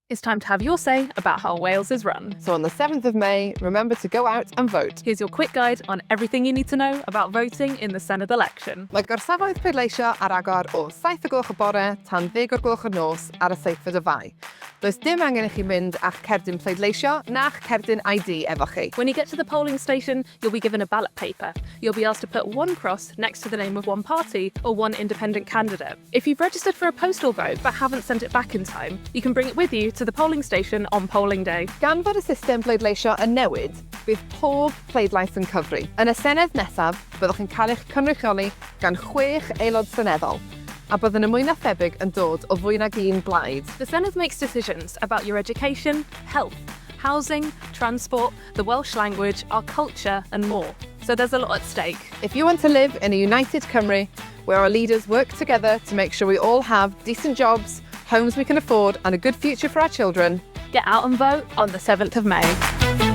It's time to have your say about how Wales is run. So on the 7th of May, remember to go out and vote. Here's your quick guide on everything you need to know about voting in the Senedd election. Mae gorsafoedd pleidleisio ar agor o 7 o gloch y bore tan 10 o'r gloch y nos ar y 7fed o Fai. Does dim angen i chi mynd â'ch cerdyn pleidleisio na'ch cerdyn ID efo chi. When you get to the polling station, you'll be given a ballot paper. You'll be asked to put one cross next to the name of one party or one independent candidate. If you've registered for a postal vote but haven't sent it back in time, you can bring it with you to the polling station on polling day. Gan fod y system bleidleisio yn newid, bydd pob pleidlais yn cyfri. Yn y Senedd nesaf, byddwch yn cael eich cynrychioli gan chwech aelod seneddol, a byddwn yn mwy na thebyg yn dod o fwy nag un blaid. The Senedd makes decisions about your education, health, housing, transport, the Welsh language, our culture, and more. So there's a lot at stake. If you want to live in a united Cymru, where our leaders work together to make sure we all have decent jobs, homes we can afford, and a good future for our children, get out and vote on the 7th of May.